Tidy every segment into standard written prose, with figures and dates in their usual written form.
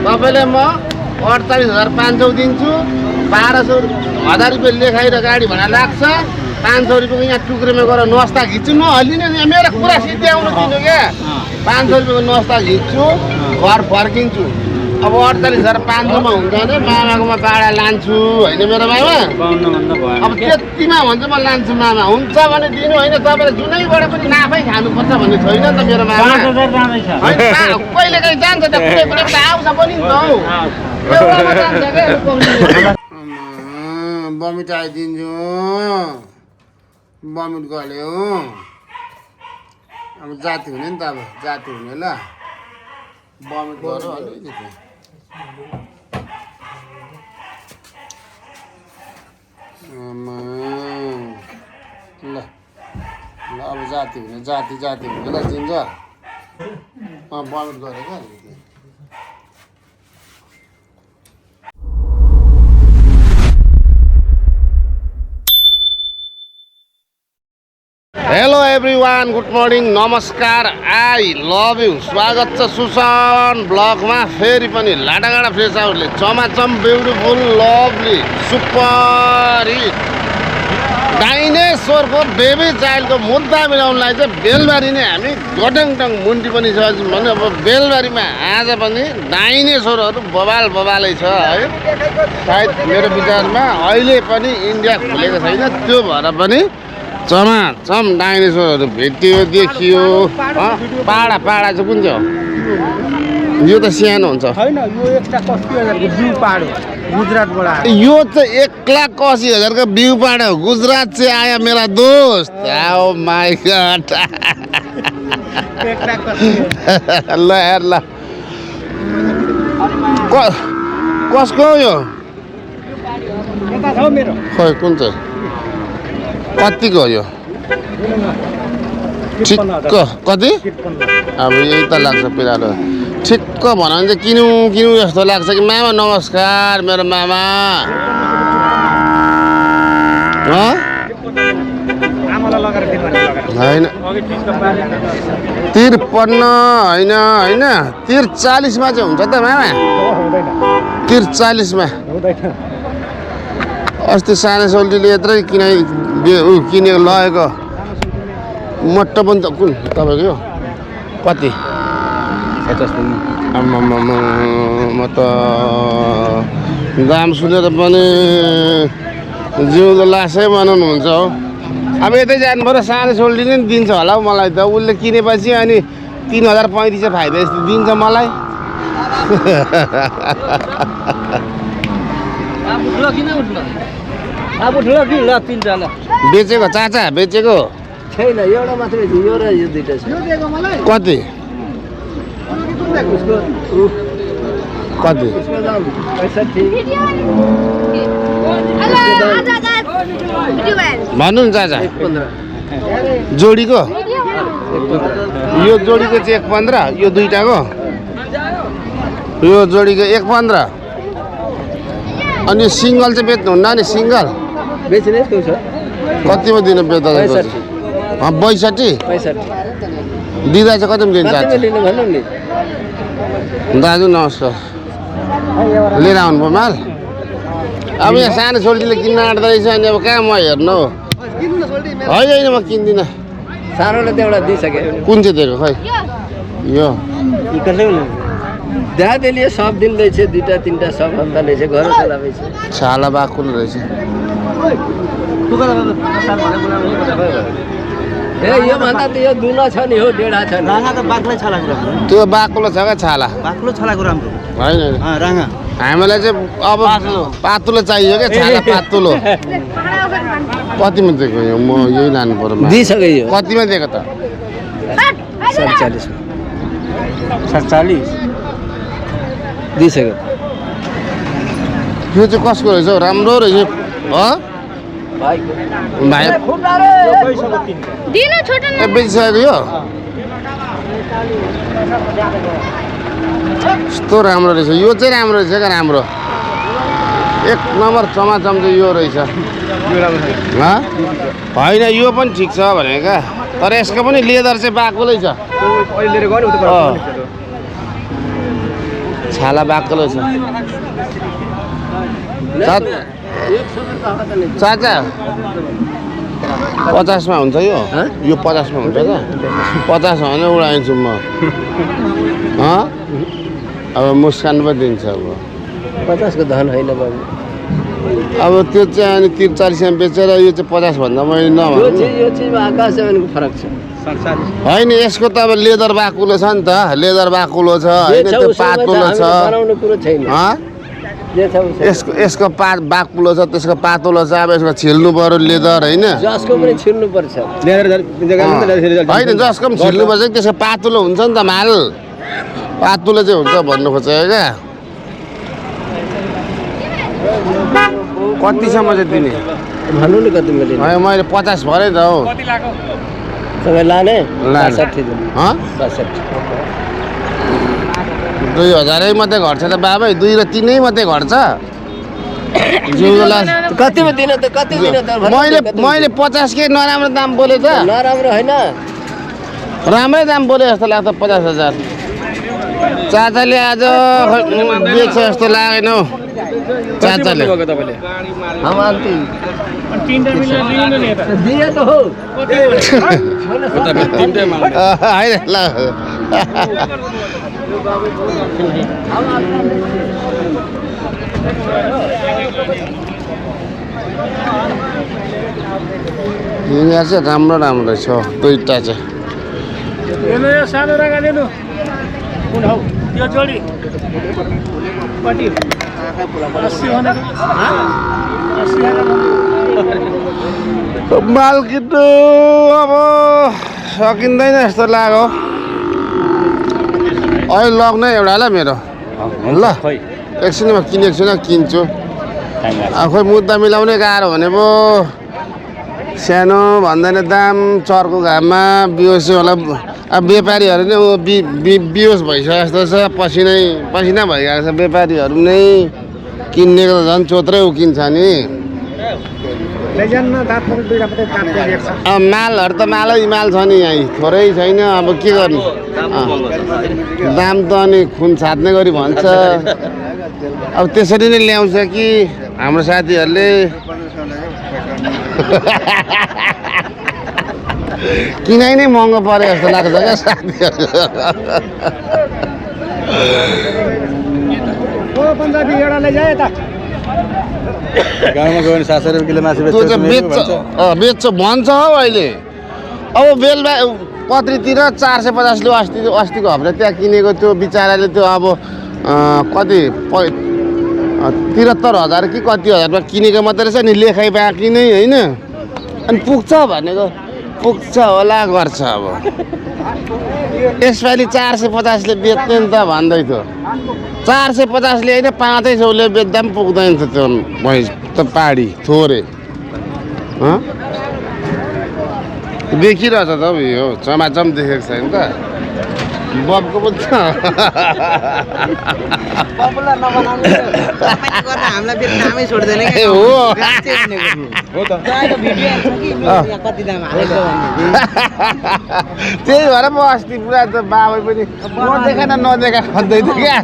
तपाईँले म 48,500 दिन्छु 1200 रुपियाँ लेखाइ र गाडी भाडा लाग्छ 500 रुपियाँको यहाँ टुक्रेमा गएर नस्ता खिच्छु नहल्लिने मेरो कुरा सिद्ध्याउनु दिनु क्या 500 रुपियाँको नस्ता खिच्छु घर फर्किन्छु अब 48,500 मा हुन्छ भने मामाकोमा भाडा लान्छु होइन मेरो मामा अब त्यतिमा भन्छ म लान्छु मामा हुन्छ भने दिनु होइन तपाईँले जुनैबाट पनि नाफै खानुपर्छ भन्ने छैन नि त मेरो मामा कहिले काहीँ जान्छ त कुनै कुनै त आउँछ पनि नि त हौ एउटामा जान्छ क्या बमिट आइदिन्छु बमिट गल्यो अब जाति हुने नि त अब जाति हुने ल बमिट गऱ्यो अलिकति ल ल अब जाति हुने जाति हुने ल दिन्छ बमिट गरेँ क्या अलिकति हेलो एभ्रिवान गुड मर्निङ नमस्कार आई लभ यु स्वागत छ सुसन ब्लगमा फेरि पनि लाटागाडा फ्रेस आउटले चमाचम ब्युटिफुल लभली सुपर हिट डाइनेसोरको बेबी चाइल्डको मुद्दा मिलाउनलाई चाहिँ बेलबारी नै हामी गटङटङ मुन्टी पनि छ भने अब बेलबारीमा आज पनि डाइनेसोरहरू बबालै छ है सायद मेरो विचारमा अहिले पनि इन्डिया खुलेको छैन त्यो भएर पनि चमाचम डाइनेसोरहरू भेटियो देखियो पाडा चाहिँ कुन चाहिँ हो यो त सानो हुन्छ यो चाहिँ 1,80,000 को बिउ पाडा हो गुजरात से आया मेरा दोस्त आओ माय गॉड ल यार ल कसको यो खै कुन चाहिँ कतिको यो ठिक्क कति अब यही त लाग्छ पिरालो ठिक्क भन भने चाहिँ किनौँ जस्तो लाग्छ कि मामा नमस्कार मेरो मामा होइन 53 होइन 40 मा चाहिँ हुन्छ त मामा 40 मा अस्ति सानो सोल्टीले यत्रै किनेको लगेको मट्ट पनि त कुन तपाईँको यो कति म त दाम सुनेर पनि जिउँदो लासै बनाउनुहुन्छ हो अब यतै जानु पर्यो सानो सोल्टीले नि दिन्छ होला हौ मलाई त उसले किनेपछि अनि 3,035 फाइदा जस्तो दिन्छ मलाई बेचेको चाचा बेचेको छैन एउटा मात्रै यो र यो दुईटा छ कति कति भन्नु नि चाचा जोडीको यो जोडीको चाहिँ 1,15 यो दुईटाको यो जोडीको 1,15 अनि सिङ्गल चाहिँ बेच्नुहुन्न नि सिङ्गल बेच्ने छ कतिमा दिन बेच्दा 62 दिँदा चाहिँ कतिमा दिन्छ दाजु नमस्कार लिएर आउनुभयो माल अब यहाँ सानो सोल्टीले किन्न आँट्दो रहेछ अनि अब कहाँ म हेर्नु होइन म किन्दिनँ सानोले त एउटा दिइसक्यो कुन चाहिँ दिएको खै यो दादेले सब दिन रहेछ दुईटा तिनटा सब हप्ता रहेछ घर चलाएछ छाला बाकुल रहेछ ए यो भन्दा त यो दुला छ नि हो डेढा छ राङा त बाक्लै छलाको राम्रो त्यो बाकुलो छ क्या छाला बाक्लो छलाको राम्रो होइन राङा हामीलाई चाहिँ अब पातुलो चाहियो क्या छाला पातुलो कतिमा दिएको यो म यही लानु पर्यो दिइसक्यो यो कतिमा दिएको त 47 दिइसक्यो यो चाहिँ कसको रहेछ हौ राम्रो रहेछ भाइ बेचिसकेको यो यस्तो राम्रो रहेछ यो चाहिँ राम्रो रहेछ क्या राम्रो 1 नम्बर चमाचम चाहिँ यो रहेछ होइन यो पनि ठिक छ भनेको क्या तर यसको पनि लेदर चाहिँ बाक्लै छ छाला बाक्लो छ चाचा 50 मा हुन्छ यो 50 मा हुन्छ त 50 भने उडाइन्छु म अब मुस्कान पो दिन्छ अब 50 को धन होइन बाबु अब त्यो चाहिँ अनि 43 मा बेचेर यो चाहिँ 50 भन्दा मैले नभन्नु यो चिजमा आकाश जमिनको फरक छ होइन यसको त अब लेदर बाकुलो छ नि त लेदर बाकुलो छ होइन त्यो पातुलो छ बनाउने कुरो छैन यसको पात बाकुलो छ त्यसको पातुलो छ अब यसको छिल्नु पर्यो लेदर होइन जसको पनि छिल्नु पर्छ होइन जसको पनि छिल्नु पर्छ त्यसको पातुलो हुन्छ नि त माल पातुलो चाहिँ हुन्छ भन्नु खोजेको क्या कतिसम्म चाहिँ दिने भन्नु नि कति मैले मैले 50 भरे त हौ तपाईँ लाने 62 दिन 2000 मात्रै घट्छ त बाबा 2 र 3 मात्रै घट्छ कतिमा दिन त कति दिन त मैले 50 के नराम्रो दाम बोले त नराम्रो होइन राम्रै दाम बोले जस्तो लाग्छ 50,000 चाचाले आज बेच्छ जस्तो लागेन हौ चाचाले यहाँ चाहिँ राम्रो राम्रो छ दुईटा चाहिँ सानो रगा लिनु कुन हौ त्यो जोडी कति 80 माल किन्नु अब सकिँदैन जस्तो लाग्यो अहिले लग्न एउटा ल मेरो ल एकछिनमा किनेको छुइनँ किन्छु खोइ मुद्दा मिलाउनै गाह्रो भने पो सानो भन्दैन दाम चर्को घाममा बिहोस होला अब व्यापारीहरू नै बिहोस भइसक्यो जस्तो छ पसिना भइगएको छ व्यापारीहरू नै किन्नेको त झन् चोत्रै उकिन्छ नि मालहरू त मालै माल छ नि यहीँ थोरै छैन अब के गर्नु दाम त अनि खुन छाड्ने गरी भन्छ अब त्यसरी नै ल्याउँछ कि हाम्रो साथीहरूले किनाइ नै महँगो पऱ्यो जस्तो लाग्छ क्या साथीहरू गाउँमा गयो भने 700 रुपियाँ किलो मासु त्यो चाहिँ बेच्छ भन्छ हौ अहिले अब बेलबा पत्रीतिर 450 लो अस्तिको हप्ता त्यहाँ किनेको त्यो बिचराले त्यो अब कति 73,000 कि कति हजारमा किनेको मात्रै रहेछ नि लेखाइ बाँकी नै होइन अनि पुग्छ भनेको पुग्छ होला गर्छ अब यसपालि 450ले बेच्ने नि त भन्दै थियो 450ले होइन 500ले बेच्दा पनि पुग्दैन थियो त्यो भैँस त पाडी थोरै देखिरहेछ त अब यो चमाचम देखेको छैन त बबको पनि छ त्यही भएर म अस्ति पुरा त बाबै पनि नदेखा नदेखा खोज्दै थियो क्या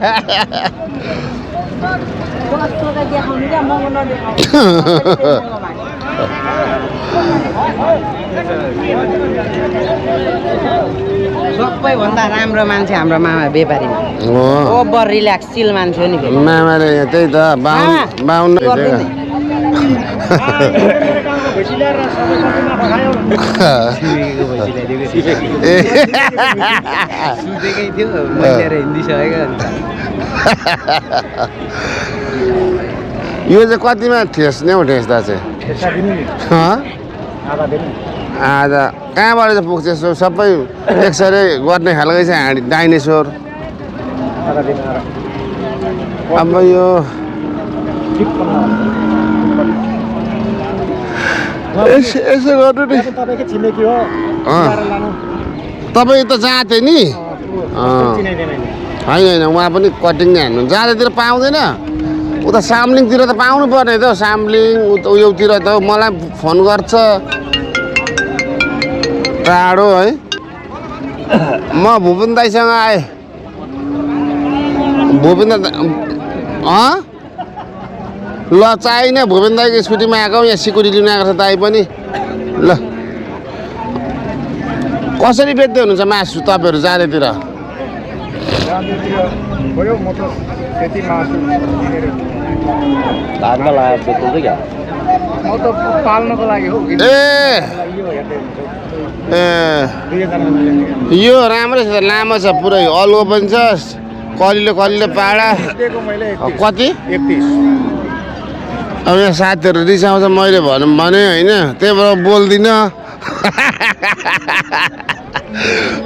सबैभन्दा राम्रो मान्छे हाम्रो मामा व्यापारीमा ओभर रिल्याक्स चिल मान्छे हो नि मामाले त्यही त 52 यो चाहिँ कतिमा ठेस्ने हो ठेस्दा चाहिँ आधा कहाँबाट चाहिँ पुग्छ यसो सबै एक्सरे गर्ने खालको चाहिँ डाइनेसोर अब यो यसो गर्नु नि तपाईँ त जाँथे नि होइन उहाँ पनि कटिङ नै हान्नु जाँदैतिर पाउँदैन उता साम्लिङतिर त पाउनु पर्ने त साम्लिङ उयोतिर त मलाई फोन गर्छ टाढो है म भुपन दाइसँग आएँ भूपेन्द्र ल चाहिने भूपेन्द्र दाईको स्कुटीमा आएको यहाँ सिक्युरिटी लिन आएको छ दाई पनि ल कसरी बेच्दै हुनुहुन्छ मासु तपाईँहरू जानेतिर धारमा लगाएर बेच्नुहुन्छ क्या पाल्नको लागि हो यो राम्रै छ लामो छ पुरै अलगो पनि छ कलिलो पाडा कति 31 अब यहाँ साथीहरू रिसाउँछ मैले भने होइन त्यही भएर बोल्दिनँ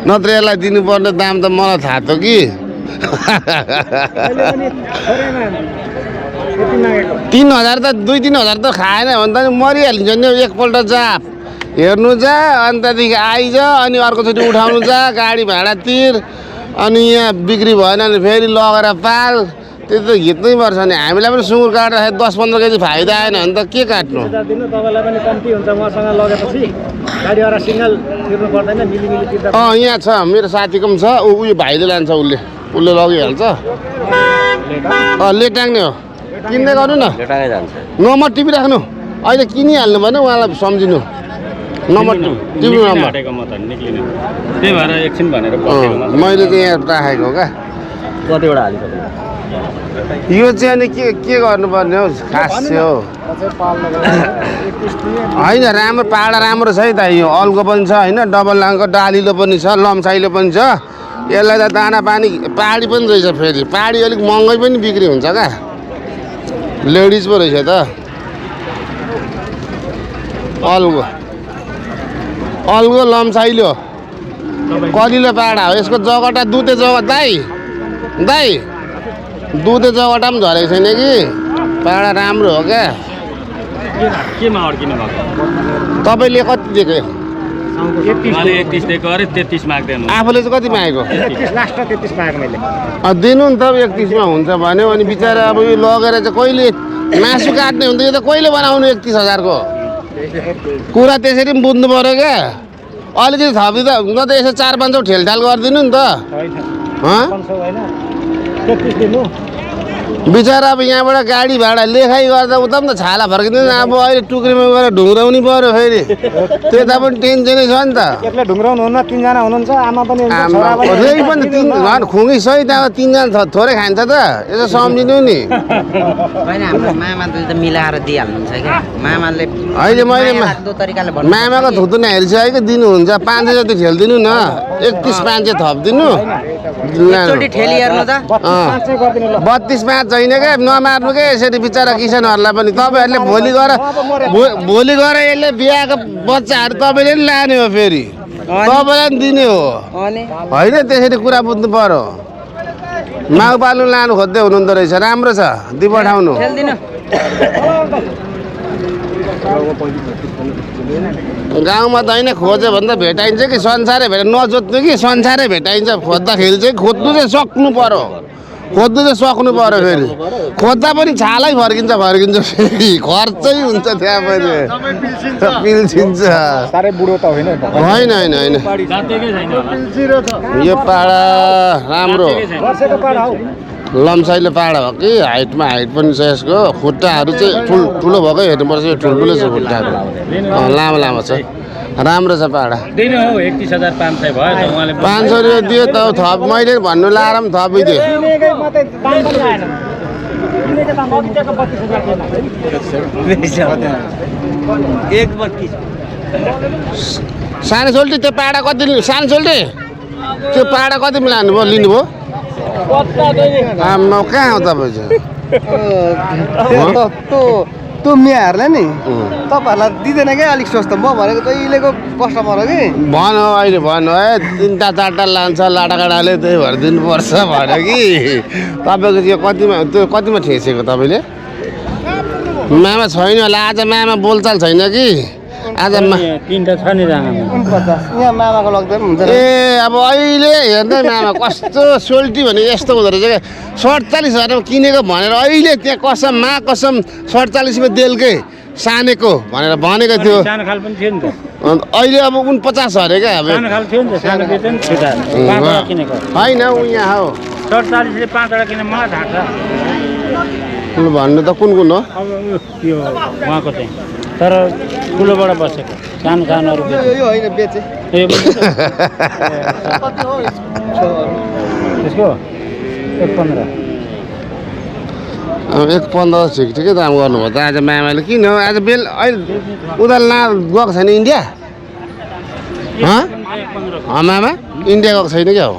नत्र यसलाई दिनुपर्ने दाम त मलाई थाहा थियो कि 3,000 त 2-3 हजार त खाएन भने त मरिहालिन्छ नि एकपल्ट जा हेर्नु जा अनि त्यहाँदेखि आइज अनि अर्कोचोटि उठाउनु जा गाडी भाडा तिर अनि यहाँ बिक्री भएन भने फेरि लगेर पाल त्यो त घिच्नै पर्छ नि हामीलाई पनि सुँगुर काट्दाखेरि 10-15 केजी फाइदा आएन भने त के काट्नु दिनु तपाईँलाई पनि कम्ती हुन्छ मसँग लगेपछि गाडी भाडा सिग्नल तिर्नु पर्दैन मिलिमिलि तिर्दा यहाँ छ मेरो साथीको पनि छ उयो भाइले लान्छ उसले लगिहाल्छ लेटाङ नै हो किन्दै गर्नु न लेटाङै जान्छ नम्बर टिपिराख्नु अहिले किनिहाल्नु भने उहाँलाई सम्झिनु नम्बर टिप्नु नम्बर त्यही भएर एकछिन भनेर मैले चाहिँ यहाँ राखेको हो क्या कतिवटा हालिसक्नु यो चाहिँ अनि के गर्नुपर्ने हौ खास चाहिँ हो होइन राम्रो पाडा राम्रो छ है त यो अल्गो पनि छ होइन डबल लाङको डालिलो पनि छ लम्साइलो पनि छ यसलाई त दाना पानी पाडी पनि रहेछ फेरि पाडी अलिक महँगै पनि बिक्री हुन्छ क्या लेडिज पो रहेछ त अल्गो लम्साइलो कलिलो पाडा हो यसको जगटा दुधे जग्गा दाई दुधे जगटा पनि झरेको छैन कि पाडा राम्रो हो क्या केमा अड्किनु भएको तपाईँले कति दिएको 31 दिएको अरे 33 माग्दैन आफूले चाहिँ कति मागेको 33 लास्ट 33 पाएको मैले दिनु नि त 31 मा हुन्छ भन्यो अनि बिचरा अब यो लगेर चाहिँ कहिले मासु काट्ने हुन्छ यो त कहिले बनाउनु 31,000 को कुरा त्यसरी पनि बुझ्नु पऱ्यो क्या अलिकति थपिदिँदा न त यसो 4-500 ठेलठाल गरिदिनु नि त बिचरा अब यहाँबाट गाडी भाडा लेखाइ गर्दा उता पनि त छाला फर्किँदैन अब अहिले टुक्रीमा गएर ढुङ्ग्राउनु पर्यो फेरि त्यता पनि टेन्सनै छ नि त एक्लै ढुङ्ग्राउनु हुन्न 3 जना हुनुहुन्छ आमा पनि रै पनि 3 खुङ्गी सहित अब 3 जना थोरै खान्छ त यसो सम्झिनु नि होइन हाम्रो मामाले त मिलाएर दिइहाल्नुहुन्छ क्या मामाले अहिले मैले तरिकाले मामाको थुतुना हेरिसकेको दिनुहुन्छ 500 जति ठेलिदिनु न 31-500 थपिदिनु एकचोटि ठेली हेर्नु त 32-5 छैन क्या नमार्नु क्या यसरी बिचरा किसानहरूलाई पनि तपाईँहरूले भोलि गएर यसले बिहाको बच्चाहरू तपाईँले नि लाने हो फेरि तपाईँलाई पनि दिने हो होइन त्यसरी कुरा बुझ्नु पर्यो माउ पाल्नु लानु खोज्दै हुनुहुँदो रहेछ राम्रो छ दि पठाउनु गाउँमा त होइन खोज्यो भने त भेटाइन्छ कि संसारै नजोत्नु कि संसारै भेटाइन्छ खोज्दाखेरि चाहिँ खोज्नु चाहिँ सक्नु पर्यो सक्नु पर्यो फेरि खोज्दा पनि छालै फर्किन्छ फेरि खर्चै हुन्छ त्यहाँ पनि पिल्सिन्छ साह्रै बुढो त होइन होइन यो पाडा राम्रो लम्साइलो पाडा हो कि हाइट पनि छ यसको खुट्टाहरू चाहिँ ठुलो भएकै हेर्नुपर्छ यो ठुल्ठुलो छ खुट्टाहरू लामो छ राम्रो छ पाडा 31,500 भयो 500 रुपियाँ दियो त थप मैले भन्नु लाएर पनि थपिदियो सानो सोल्टी त्यो पाडा कति सानो सोल्टी त्यो पाडा कति लानुभयो लिनुभयो कहाँ हो तपाईँ चाहिँ त्यो मियाहरूले नि तपाईँहरूलाई दिँदैन क्या अलिक सस्तो म भनेको जहिलेको कस्टमर हो कि भन्नु अहिले भन्नु है 3-4टा लान्छ लाडाकाडाले त्यही भएर दिनुपर्छ भन्यो कि तपाईँको त्यो कतिमा ठेसेको तपाईँले मामा छैन होला आज मामा बोलचाल छैन कि आज 3टा छ नि यहाँ मामाको लग्दैन हुन्छ ए अब अहिले हेर्दै मामा कस्तो सोल्टी भने यस्तो हुँदो रहेछ क्या 47,000 किनेको भनेर अहिले त्यहाँ कसम 47 देलकै सानेको भनेर भनेको थियो सानो खाल पनि थियो नि त अहिले अब 49 अरे क्या सानो खाल थियो नि त सानो बेच्यो नि होइन ऊ यहाँ हो 47ले 5वटा किन मलाई थाहा छ लु भन्नु त कुन कुन हो अब यो उहाँको चाहिँ तर ठुलोबाट बसेको सानो सानोहरू यो होइन बेचे त्यसको 1.15 1.15 ठिक ठिकै दाम गर्नुभयो त आज मामाले किन हो आज बेल अहिले उधार गएको छैन इन्डिया मामा इन्डिया गएको छैन क्या हो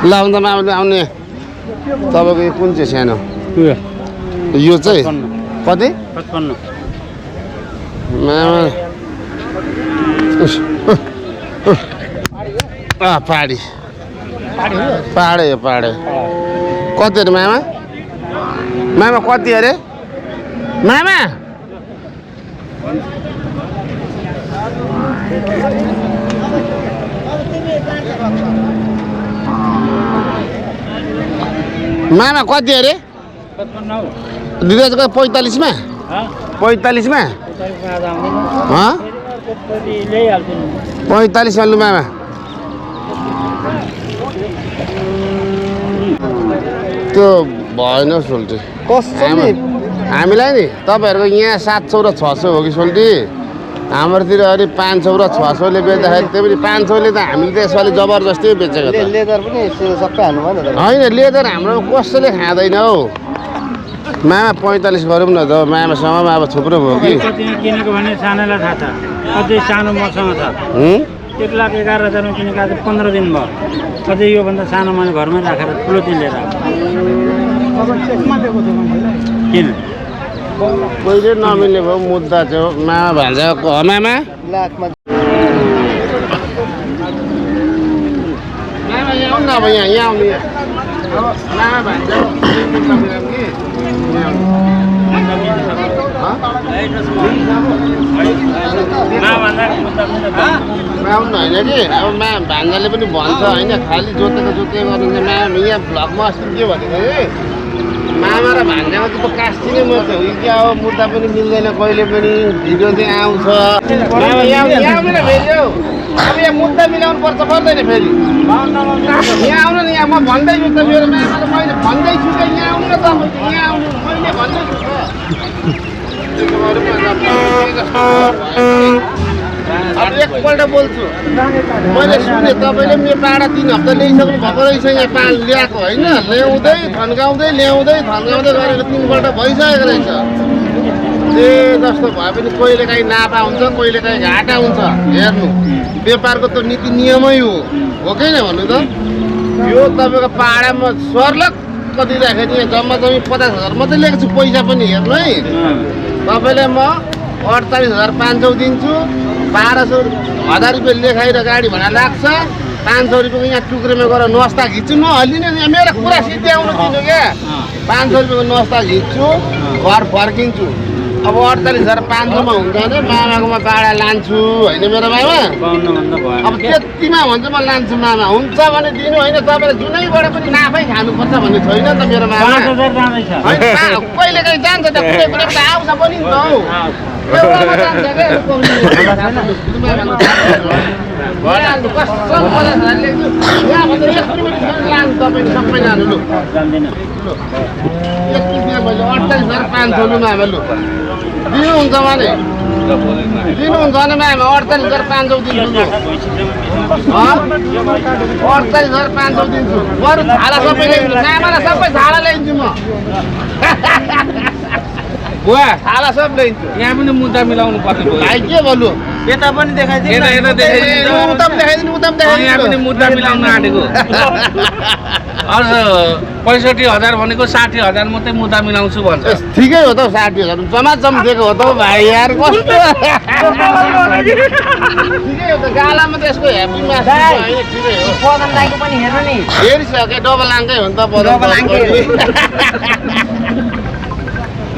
ल अन्त मामाले आउने तपाईँको यो कुन चाहिँ सानो यो चाहिँ कति 55 मामा पाडी पाडे यो पाडे कति अरे मामा मामा कति अरे मामा मामा कति अरे 55 दिँदैछ 45 मा 45 मा 45 मा लु मामा त्यो भएन सोल्टी हामीलाई नि तपाईँहरूको यहाँ 700 र 600 हो कि सोल्टी हाम्रोतिर अलि 500 र 600ले बेच्दाखेरि त्यो पनि 500ले त हामीले त यसपालि जबरजस्ती बेचेको त लेदर पनि सबै हाल्नु भयो नि त होइन लेदर हाम्रो कसैले खाँदैन हौ मामा 45 गरौँ न त मामासँग अब थुप्रो भयो कि किनेको भने सानोलाई थाहा छ अझै सानो मसँग छ 1,11,000 किनेको आज 15 दिन भयो अझै योभन्दा सानो मैले घरमै राखेर ठुलो दिन लिएर किन कहिले नमिल्ने भयो मुद्दा चाहिँ मामा भान्जाको मामा लाखमा मामा यहाँ आउनु न अब यहाँ आउनु अब मामा भान्जाको आउनु होइन कि अब भान्जाले पनि भन्छ होइन खालि जोतेको गर्नु मामा यहाँ भ्लगमा अस्ति के भनेको अरे मामा र भान्जाको त कास्टिनै मात्रै हो क्या हो मुद्दा पनि मिल्दैन कहिले पनि भिडियो चाहिँ आउँछ यहाँ फेरि हौ अब यहाँ मुद्दा मिलाउनु पर्छ पर्दैन फेरि यहाँ आउनु नि यहाँ म भन्दैछु त मेरो मामाले मैले भन्दैछु त यहाँ आउनु न तपाईँ यहाँ आउनु मैले भन्दैछु अब एकपल्ट बोल्छु मैले सुने तपाईँले मेरो पाडा 3 हप्ता ल्याइसक्नु भएको रहेछ यहाँ पाल ल्याएको होइन ल्याउँदै थन्काउँदै गरेर 3 पल्ट भइसकेको रहेछ ए जस्तो भए पनि कहिले काहीँ नाफा हुन्छ कहिले काहीँ घाटा हुन्छ हेर्नु व्यापारको त नीति नियमै हो कि नै भन्नु त यो तपाईँको पाडामा सर्लक कति राखेँ यहाँ जम्मा 50,000 मात्रै लिएको छु पैसा पनि हेर्नु है तपाईँलाई म 48,500 दिन्छु 1,200 रुपियाँ लेखाइ र गाडी भाडा लाग्छ 500 रुपियाँको यहाँ टुक्रेमा गएर नस्ता खिच्छु म हल्लिने मेरो कुरा सिद्ध्याउनु दिनु क्या 500 रुपियाँको नस्ता खिच्छु घर फर्किन्छु अब 48,500 मा हुन्छ भने मामाकोमा भाडा लान्छु होइन मेरो मामा अब त्यतिमा भन्छ म लान्छु मामा हुन्छ भने दिनु होइन तपाईँले जुनैबाट पनि नाफै खानुपर्छ भन्ने छैन त मेरो मामा कहिले काहीँ जान्छ त कुनै कुनै त आउँछ पनि नि त हौ सबै लानु लु 48,500 लु मामा लु दिनुहुन्छ भने मामा 48,500 दिन्छु 48,500 दिन्छु बरु झाला सबै ल्याइदिन्छु मामालाई सबै झाला ल्याइदिन्छु म बुवा झाला सब ल्याइदिन्छु यहाँ पनि मुद्दा मिलाउनु पर्ने भयो भाइ के भन्नु यता पनि देखाइदिनु उता पनि यहाँ पनि मुद्दा मिलाउनु आँटेको अझ 65,000 भनेको 60,000 मात्रै मुद्दा मिलाउँछु भन्छ ठिकै हो त 60,000 जमाजम दिएको हो त भाइ यार कस्तो ठिकै हो त गालामा त यसको हेप्पी मास ठिकै हो पदम दाइको पनि हेर्नु नि हेरिसके डबल आङ्कै हो नि त डबल आङ्कै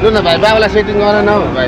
लु न भाइ बाबुलाई सेटिङ गर न हौ भाइ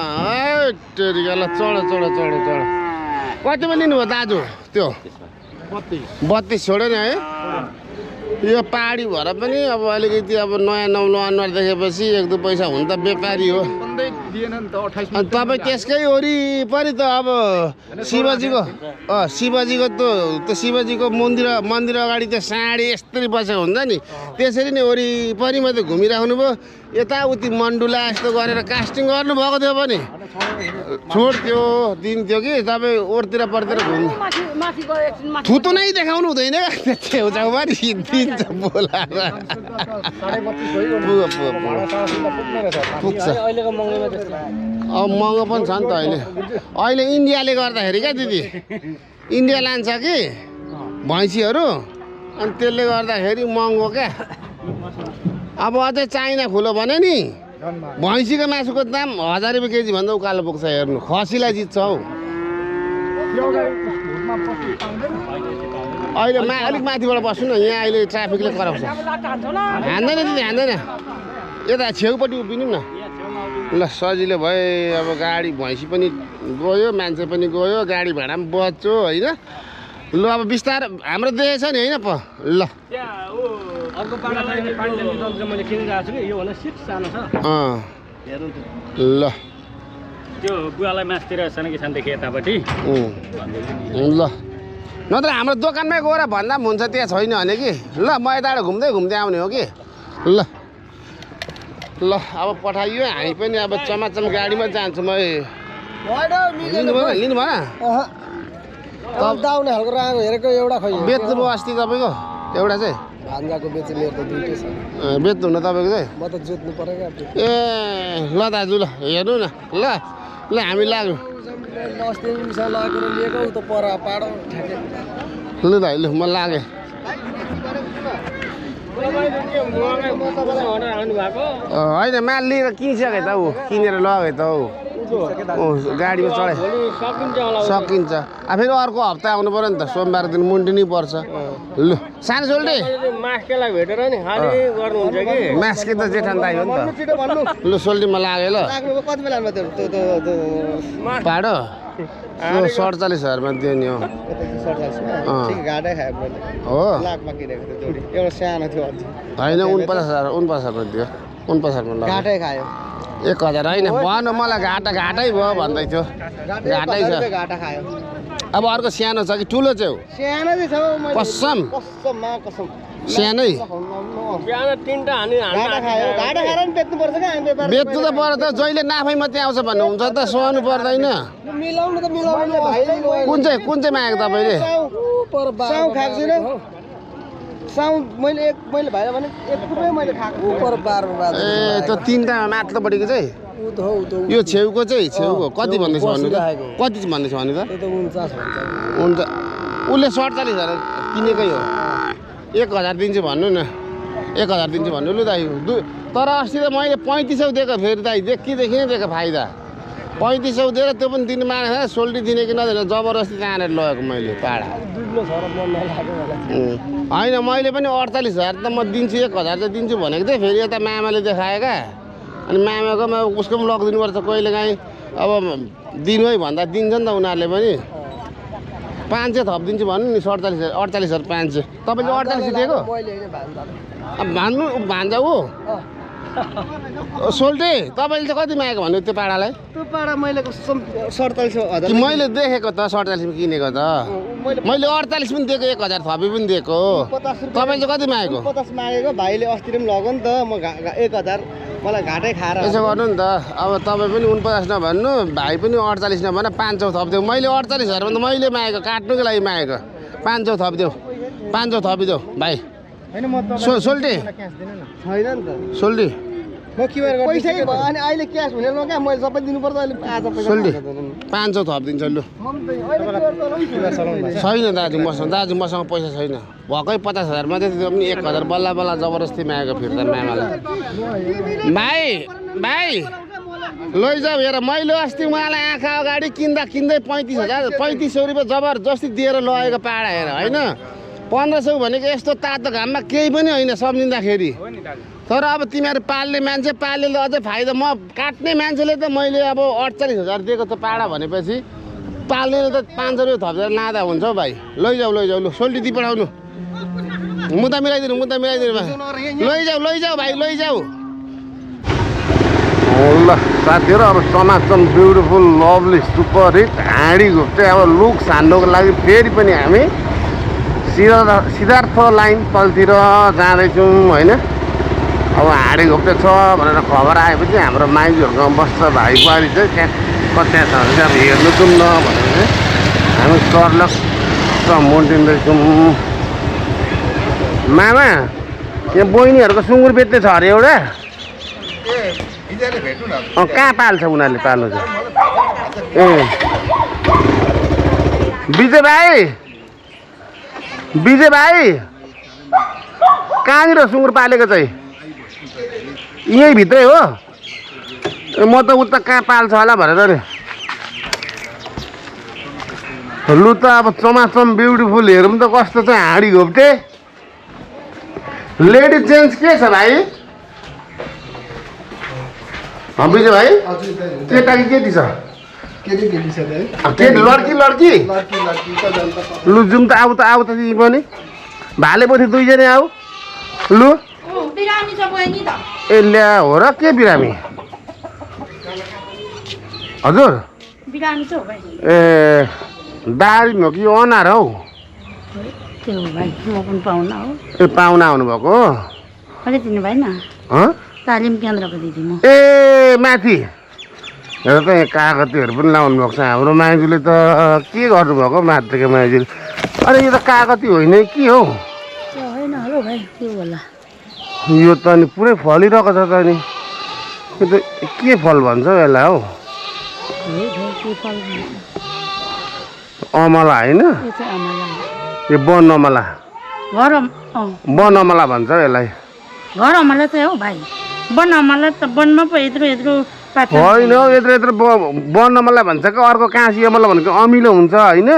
टेरिकाला चढ कतिमा लिनुभयो दाजु त्यो 32 छोड्यो नि है यो पहाडी भएर पनि अब अलिकति अब नयाँ नौलो अनुहार देखेपछि 1-2 पैसा हुन त व्यापारी हो अनि तपाईँ त्यसकै वरिपरि त अब शिवजीको त्यो शिवजीको मन्दिर अगाडि त्यो साँडी यस्तरी बसेको हुन्छ नि त्यसरी नै वरिपरि मात्रै घुमिराख्नु भयो यताउति मन्डुला यस्तो गरेर कास्टिङ गर्नुभएको थियो भने छोड्थ्यो दिन्थ्यो कि तपाईँ ओरतिर परतिर घुम्नु थुतो नै देखाउनु हुँदैन छेउछाउमा नि दिन्छ बोलाएर पुग्छ अब महँगो पनि छ नि त अहिले इन्डियाले गर्दाखेरि क्या दिदी इन्डिया लान्छ कि भैँसीहरू अनि त्यसले गर्दाखेरि महँगो क्या अब अझै चाइना खुलो भने नि भैँसीको मासुको दाम 1000 रुपियाँ केजी भन्दा उकालो पुग्छ हेर्नु खसीलाई जित्छ हौ अहिले अलिक माथिबाट बस्नु न यहाँ अहिले ट्राफिकले कराउँछ हान्दैन दिदी हान्दैन यता छेउपट्टि उभिनु न ल सजिलो भयो अब गाडी भैँसी पनि गयो मान्छे पनि गयो गाडी भाडा पनि बच्यो होइन ल अब बिस्तार हाम्रो देखेछ नि होइन ल ल त्यो बुवालाई मासतिर सानो किसान देखेँ यतापट्टि ल नत्र हाम्रो दोकानमै गएर भन्दा पनि हुन्छ त्यहाँ छैन भने कि ल म यताबाट घुम्दै आउने हो कि ल अब पठाइयो हामी पनि अब चमाचम गाडीमा जान्छौँ लिनु भएन दाउने खालको राखेको हेरेको एउटा खै बेच्नु भयो अस्ति तपाईँको एउटा चाहिँ भान्जाको बेचे मेरो त दुईटै छ बेच्नु हुन तपाईँको चाहिँ म त जोत्नु पर्यो क्या ए ल दाजु ल हेर्नु न ल हामी लाग्यौँ अस्ति मिसा लगेर लिएको उता पर पाडो ठ्याके लु दाइ लु म लागेँ होइन माल लिएर किनिसके त ऊ किनेर लगे त ऊ गाडीमा चढाइ सकिन्छ फेरि अर्को हप्ता आउनु पऱ्यो नि त सोमबार दिन मुन्टिनै पर्छ लु सानो सोल्टी मासकेलाई भेटेर नि खाली गर्नुहुन्छ कि मासके त जेठान दाइ हो नि त लु सोल्टीमा लाग्यो ल कति बेला पाडो 47,000मा दियो नि घाटै खायो मैले हो लाखमा किनेको थियो जोडी एउटा सानो थियो होइन 49,000 दियो 49,000मा घाटै खायो 1,000 होइन भन मलाई घाटै भयो भन्दै थियो घाटै छ घाटा खायो अब अर्को सानो छ कि ठुलो चाहिँ हो सानो चाहिँ छ कसम कसम सानै बिहान 3टा घाटा खायो घाटा खाएर नि बेच्नु पर्छ क्या व्यापार बेच्नु त पर्यो त जहिले नाफै मात्रै आउँछ भन्नुहुन्छ त सहनु पर्दैन मिलाउनु त मिलाउनु भाइले कुन चाहिँ मागेको तपाईँले साउ खाएको छैन साउ मैले भाइलाई भने 1 रुपैयाँ मैले खाएको पर 12 ए त्यो 3टामा माथिल्लोपट्टिको चाहिँ यो छेउको कति भन्दैछ भन्नु त कति भन्दैछ भन्नु त 49 हुन्छ उसले 47,000 किनेकै हो 1,000 दिन्छु भन्नु न 1,000 दिन्छु भन्नु लु दाइ तर अस्ति त मैले 3500 दिएको फेरि दाइ देखि नै दिएको फाइदा 3500 दिएर त्यो पनि दिनु मानेको छैन सोल्टी दिने कि नदिने जबरजस्ती तानेर लगेको मैले पाडा होइन मैले पनि 48,000 त म दिन्छु 1,000 चाहिँ दिन्छु भनेको थिएँ फेरि यता मामाले देखायो क्या अनि मामाकोमा उसको पनि लगिदिनुपर्छ कहिले काहीँ अब दिनु है भन्दा दिन्छ नि त उनीहरूले पनि 500 थप दिन्छु भन्नु नि 48,500 तपाईँले 48 दिएको भन्नु भान्जा ऊ सोल्टे तपाईँले चाहिँ कति मागेको भन्नु त्यो पाडालाई त्यो पाडा मैले 47,000 मैले देखेको त 47मा किनेको त मैले 48 पनि दिएको 1,000 थपी पनि दिएको तपाईँले चाहिँ कति मागेको 50 मागेको भाइले अस्ति पनि लग्यो नि त म 1,000 मलाई घाटै खाएर यसो गर्नु नि त अब तपाईँ पनि 49 नभन्नु भाइ पनि 48 नभन 500 थपिदेऊ मैले 48,000 भन्दा मैले मागेको काट्नुको लागि मागेको 500 थपिदेऊ 500 थपिदेऊ भाइ हैन म त सोल्टी छैन नि त सोल्टी म क्युआर गर्छु पैसा अनि अहिले क्यास हुने क्या मैले सबै दिनुपर्छ अहिले आज पैसा सोल्टी 500 थपिदिन्छ लु छैन दाजु मसँग पैसा छैन भएकै 50,000 मात्रै त्यो पनि 1,000 बल्ल बल्ल जबरजस्ती मागेको फिर्ता मामालाई भाइ लैजाऊ हेर मैले अस्ति उहाँलाई आँखा अगाडि किन्दै 35,000 रुपियाँ जबरजस्ती दिएर लगेको पाडा हेर होइन 1500 भनेको यस्तो तातो घाममा केही पनि होइन सम्झिँदाखेरि तर अब तिमीहरू पाल्ने मान्छे पाल्नेले अझै फाइदा म काट्ने मान्छेले त मैले अब 48,000 दिएको त पाडा भनेपछि पाल्नेले त 500 रुपियाँ थपेर लाँदा हुन्छ हौ भाइ लैजाऊ लु सोल्टी दि पठाउनु मुद्दा मिलाइदिनु लैजाऊ भाइ लैजाऊ ल साथीहरू अब समाजम ब्युटिफुल लभली सुपर हिट हाँडी घुप्टे अब लुक छान्नुको लागि फेरि पनि हामी सिद्धार्थ लाइन तलतिर जाँदैछौँ होइन अब हाँडी घुप्टे छ भनेर खबर आएपछि हाम्रो माइजूहरूको बस्छ भाइ बुहारी चाहिँ त्यहाँ कता छ भने चाहिँ अब हेर्नु जाउँ न भनेर चाहिँ हामी सर्लक्क मुन्टिँदैछौँ मामा यहाँ बहिनीहरूको सुँगुर बेच्ने छ अरे एउटा कहाँ पाल्छ उनीहरूले पाल्नु चाहिँ ए विजय भाइ कहाँनिर सुँगुर पालेको चाहिँ यहीँ भित्रै हो म त उता कहाँ पाल्छ होला भनेर नि लु त अब चमाचम ब्युटिफुल हेरौँ त कस्तो चाहिँ हाँडी घोप्टे लेडिज जेन्ट्स के छ भाइ विजय भाइ केटा कि केटी छ लड्की लु जाउँ त आऊ त तिमी पनि भाले पछि दुईजना आऊ लु ए ल्या हो र के बिरामी हजुर ए दारिम हो कि अनार हौ ए पाहुना आउनुभएको हो तालिम केन्द्रको दिदी म ए माथि हेर त यहाँ कागतीहरू पनि लाउनु भएको छ हाम्रो माइजूले त के गर्नुभएको माथिको माइजूले अरे यो त कागती होइन के हो होइन हेलो भाइ के होला यो त अनि पुरै फलिरहेको छ त अनि यो त के फल भन्छ हौ यसलाई हौ अमला होइन यो वन अमला वन अमला भन्छ हौ यसलाई घर अमला चाहिँ हो भाइ वन अमला त वनमा पो यत्रो होइन हौ यत्रो वन अमला भन्छ कि अर्को काँसी अमला भनेको अमिलो हुन्छ होइन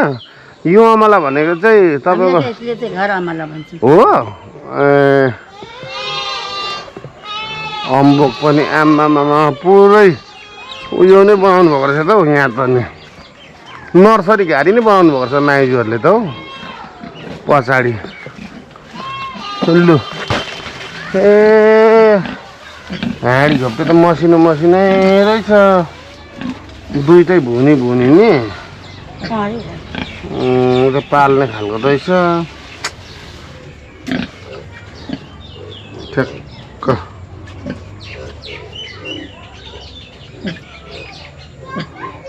यो अमला भनेको चाहिँ तपाईँको घर अमला भन्छ हो ए अम्बक पनि आम्मामा पुरै उयो नै बनाउनु भएको रहेछ त हौ यहाँ त नि नर्सरी घारी नै बनाउनु भएको रहेछ माइजूहरूले त हौ पछाडि लु ए हाँडी घोप्टे त मसिनो रहेछ दुइटै भुनी नि पाल्ने खालको रहेछ ठ्याक्क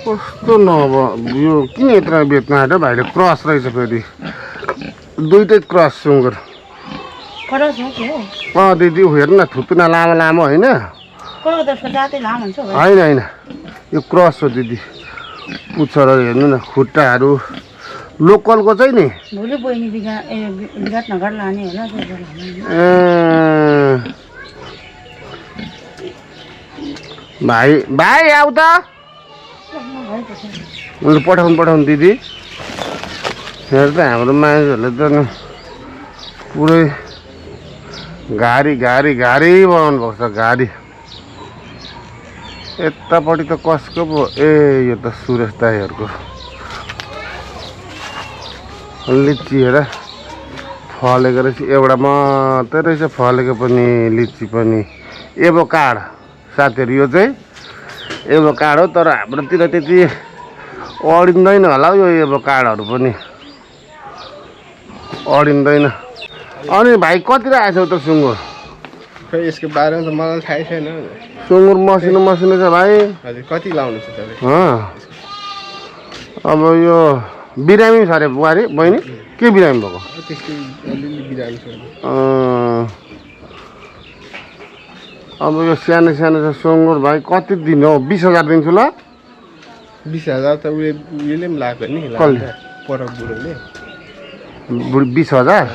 कस्तो नभ यो किन यत्रो बेच्न आँट्यो भाइले क्रस रहेछ फेरि दुइटै क्रस सुँगुर दिदी हेर्नु न थुतुना लामो होइन होइन यो क्रस हो दिदी पुच्छर हेर्नु न खुट्टाहरू लोकलको चाहिँ नि भाइ आऊ त पठाउनु दिदी हेर त हाम्रो मान्छेहरूले त पुरै गाडी बनाउनु भएको छ गाडी यतापट्टि त कसको पो ए यो त सुरेश दाईहरूको लिची हेर फलेको रहेछ एउटा मात्रै रहेछ फलेको पनि लिची पनि एभोकाड साथीहरू यो चाहिँ एभोकाड हो तर हाम्रोतिर त्यति अडिँदैन होला हौ यो एभोकाडहरू पनि अडिँदैन अनि भाइ कति आएछ त सुँगुर खै यसको बारेमा त मलाई थाहै छैन सुँगुर मसिनो छ भाइ हजुर कति लाउनु छ तपाईँ अब यो बिरामी छ अरे बुहारी बहिनी के बिरामी भएको त्यस्तै अलिअलि बिरामी छ अब यो सानो छ सुँगुर भाइ कति दिनु हो 20,000 दिन्छु ल 20,000 त उले पनि लाग्यो नि पर बुढोले 20,000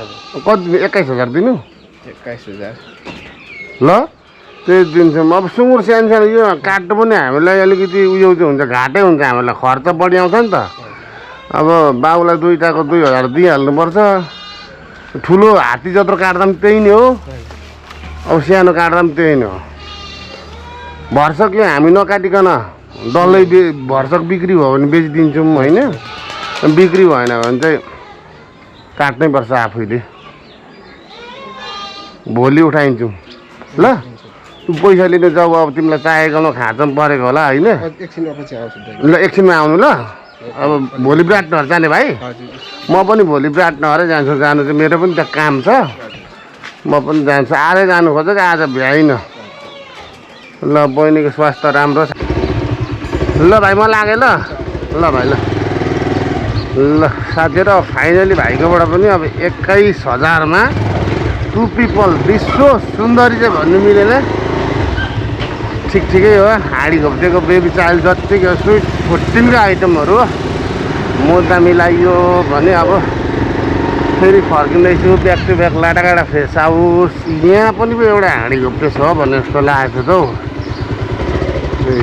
कति 21,000 दिनु 21,000 ल त्यही दिन्छौँ अब सुँगुर सानो यो काट्नु पनि हामीलाई अलिकति उयो चाहिँ हुन्छ घाटै हुन्छ हामीलाई खर्च बढी आउँछ नि त अब बाउलाई दुईटाको 2,000 दिइहाल्नुपर्छ ठुलो हात्ती जत्रो काट्दा पनि त्यही नै हो अब सानो काट्दा पनि त्यही नै हो भर्सक यो हामी नकाटिकन डल्लै भर्सक बिक्री भयो भने बेचिदिन्छौँ होइन बिक्री भएन भने चाहिँ काट्नै पर्छ आफैले भोलि उठाइन्छौँ ल पैसा लिने जब अब तिमीलाई चाहेकोमा खाँचो परेको होला होइन ल एकछिनमा आउनु ल अब भोलि विराटनगर जाने भाइ म पनि भोलि विराटनगरै जान्छु जानु चाहिँ मेरो पनि त्यहाँ काम छ म पनि जान्छु आजै जानु खोजेको आज भ्याइनँ ल बहिनीको स्वास्थ्य राम्रो छ ल भाइ म लागेँ ल ल भाइ ल ल साथीहरू फाइनली भाइकोबाट पनि अब 21,000मा टु पिपल विश्व सुन्दरी चाहिँ भन्नु मिलेन ठिकै हो हाडी घोप्टेको बेबी चाइल्ड जत्तिको स्विट 14 का आइटमहरू मुद्दा मिलाइयो भने अब फेरि फर्किँदैछु ब्याक टु ब्याक लाटाकाटा फ्रेस हाउस यहाँ पनि पो एउटा हाडी घोप्टे छ भन्ने जस्तो लागेको छ हौ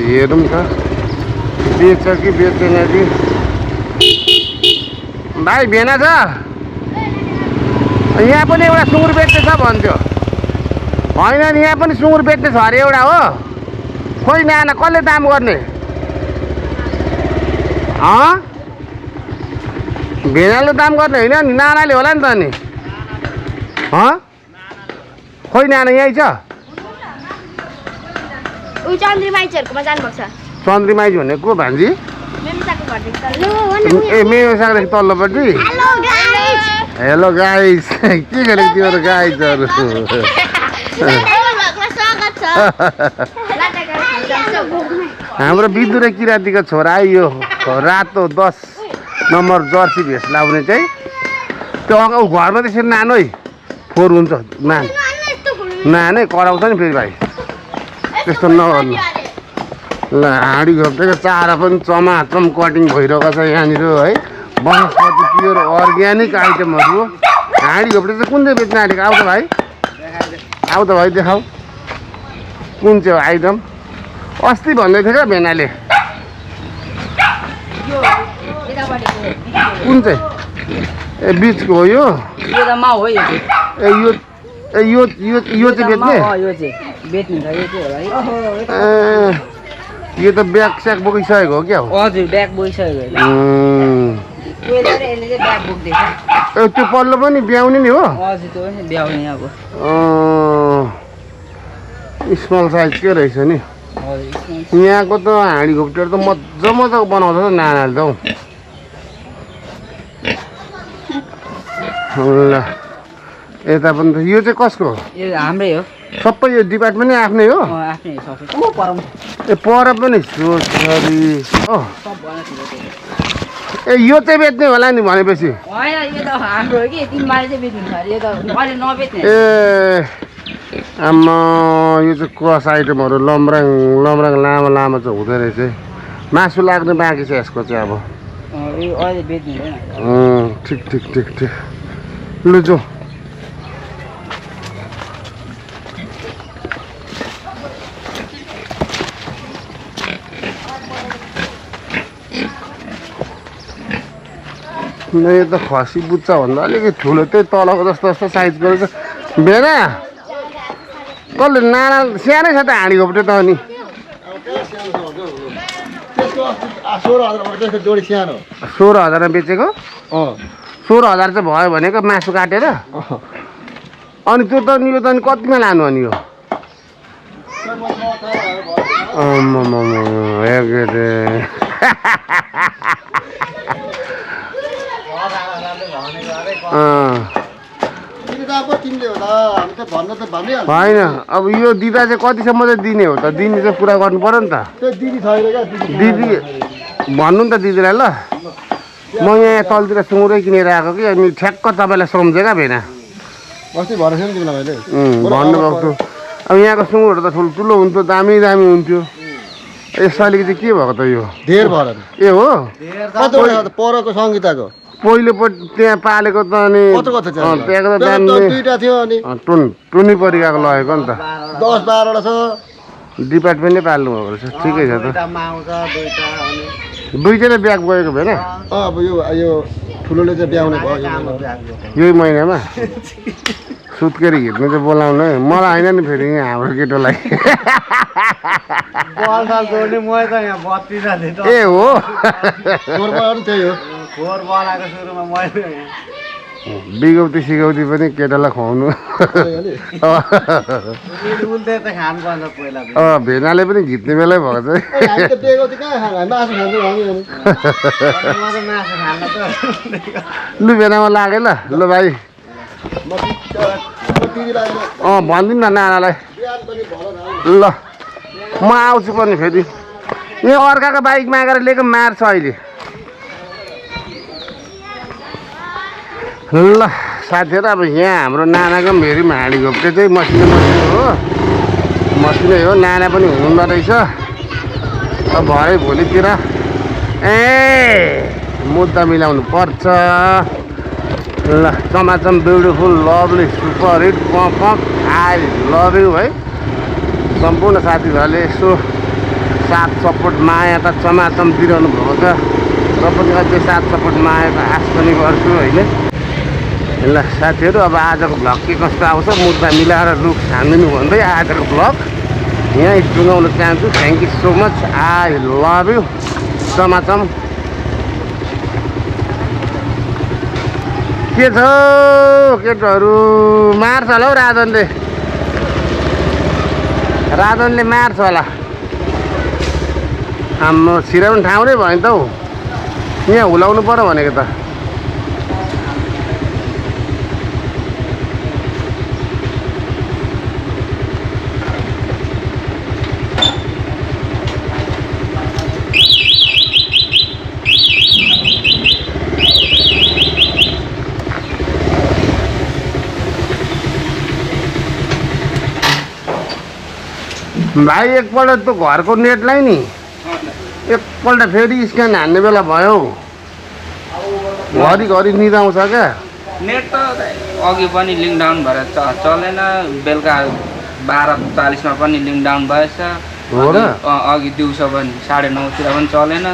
हेरौँ त बेच्छ कि बेच्दैन कि भाइ भेना छ यहाँ पनि एउटा सुँगुर बेच्ने छ भन्थ्यो होइन नि यहाँ पनि सुँगुर बेच्ने छ अरे एउटा हो खोइ नाना कसले दाम गर्ने भेनाले दाम गर्ने होइन नि नानाले होला नि त नि खोइ नाना यहीँ छ चन्द्री माइजहरूकोमा जानुपर्छ चन्द्री माइज भने को भान्जी ए मेरो सागदेखि तल्लोपट्टि हेलो गाइस के गरेको तिम्रो गाइजहरू हाम्रो बिदुरे किराँतीको छोरा यो रातो 10 नम्बर जर्सी भेस लाउने चाहिँ त्यो घरमा त्यसरी नानो है फोहोर हुन्छ नानै कराउँछ नि फेरि भाइ त्यस्तो नगर्नु ल हाँडी घोप्टेको चारा पनि चमाचम कटिङ भइरहेको छ यहाँनिर है वनस्पति प्योर अर्ग्यानिक आइटमहरू हाँडी घोप्टे चाहिँ कुन चाहिँ बेच्न आँटेको आऊ त भाइ देखाऊ कुन चाहिँ आइटम अस्ति भन्दै थियो क्या भेनाले कुन चाहिँ ए बिचको हो यो यो चाहिँ बेच्ने यो त ब्याग स्याग बोकिसकेको हो क्या हो हजुर ब्याग बोकिसकेको त्यो पल्लो पनि ब्याउने नि हो हजुर त्यो पनि ब्याउने अब स्मल साइजकै रहेछ नि यहाँको त हाँडी घोप्टेहरू त मजाको बनाउँछ त नानाले त हौ ल यता पनि त यो चाहिँ कसको यो हाम्रै हो सबै यो डिपार्टमेन्ट नै आफ्नै हो आफ्नै सबै ए पर पनि सोचरी हो ए यो चाहिँ बेच्ने होला नि भनेपछि होइन यो त हाम्रो हो कि तिमीले चाहिँ बेच्नु छ यो त अहिले नबेच्ने ए आम्मा यो चाहिँ क्रस आइटमहरू लम्राङ लामो चाहिँ हुँदो रहेछ मासु लाग्ने बाँकी छ यसको चाहिँ अब यो अहिले बेच्नु हुँदैन ठिक लु जाऊ यो त खसी बुच्चा भन्दा अलिकति ठुलो त्यही तलको जस्तो साइजको रहेछ भेना कसले नाना सानै छ त हाँडी घोप्टे त अनि 16,000मा बेचेको 16,000 चाहिँ भयो भनेको मासु काटेर अनि त्यो त नि यो त अनि कतिमा लानु अनि यो होइन अब यो दिदा चाहिँ कतिसम्म चाहिँ दिने हो त दिने चाहिँ पुरा गर्नु पर्यो नि त दिदी भन्नु नि त दिदीलाई ल म यहाँ तलतिर सुँगुरै किनेर आएको कि अनि ठ्याक्क तपाईँलाई सम्झेका भेना भन्नुभएको थियो अब यहाँको सुँगुरहरू त ठुल्ठुलो हुन्थ्यो दामी हुन्थ्यो यसपालिको चाहिँ के भएको त यो धेर भएर ए हो परको सङ्गीताको पहिलोपट्टि त्यहाँ पालेको त अनि त्यहाँको त दाम दुईटा थियो अनि टुनी परिकाको लगेको नि त 10-12 छ डिपार्टमेन्टै पाल्नु भएको रहेछ ठिकै छ त दुईजना ब्याग गएको भएन अब यो ठुलोले चाहिँ ब्याउने भयो यही महिनामा सुत्केरी हिँड्नु चाहिँ बोलाउनु है मलाई होइन नि फेरि यहाँ हाम्रो केटोलाई बल जोड्ने म त यहाँ 32 ए हो त्यही हो फोहोर बनाएको सुरुमा मैले बिगौती सिगौती पनि केटालाई खुवाउनु उल्टे त खानुपर्छ पहिला भेनाले पनि घिच्ने बेलै भएको चाहिँ हामी त बेगौती कहाँ खानु हामी मासु खान्छौँ मासु खान त लु भेनामा लाग्यो ल भाइ भनिदिनु न नानालाई ल म आउँछु पनि फेरि यहाँ अर्काको बाइक मागेर लिएको मार्छ अहिले ल साथीहरू अब यहाँ हाम्रो नानाको मेरी हाडी घोप्टे चाहिँ मसिनो हो नाना पनि हुनुहुन्न रहेछ अब भरे भोलितिर मुद्दा मिलाउनु पर्छ ल चमाचम beautiful lovely super hit pop I love you है सम्पूर्ण साथीभाइले यसो साथ सपोर्ट माया त चमाचम दिइरहनु भएको छ र पनि अझै साथ सपोर्ट मायाको आश पनि गर्छु होइन ल साथीहरू अब आजको भ्लग के कस्तो आउँछ मुद्दा मिलाएर रुख छानिदिनु भन्दै आजको भ्लग यहीँ टुङ्गाउन चाहन्छु thank you so much I love you चमाचम के छ केटहरू मार्छ होला हौ राजनले मार्छ होला हाम्रो छिराउनु ठाउँ नै भयो नि त हौ यहाँ हुलाउनु पर्यो भनेको त भाइ एकपल्ट त्यो घरको नेटलाई नि एकपल्ट फेरि स्क्यान हान्ने बेला भयो घरिघरि निदाउँछ क्या नेट त अघि पनि लिङ्क डाउन भएर चलेन बेलुका 12:40 पनि लिङ्क डाउन भएछ हो र अघि दिउँसो पनि 9:30 तिर पनि चलेन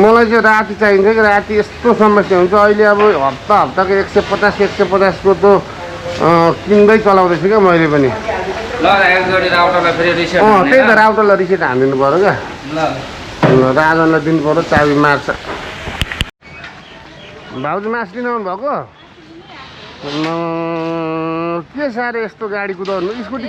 मलाई चाहिँ राति चाहिन्छ कि राति यस्तो समस्या हुन्छ अहिले अब हप्ताको 150 को त किन्दै चलाउँदैछु क्या मैले पनि ल एकजोडी राउटरलाई फेरि रिसेट त्यही त राउटरलाई रिसेट हानिदिनु पऱ्यो क्या ल राजनलाई दिनु पऱ्यो चाबी मार्छ भाउजू मास लिन आउनु भएको के साह्रो यस्तो गाडी कुदाउनु स्कुटी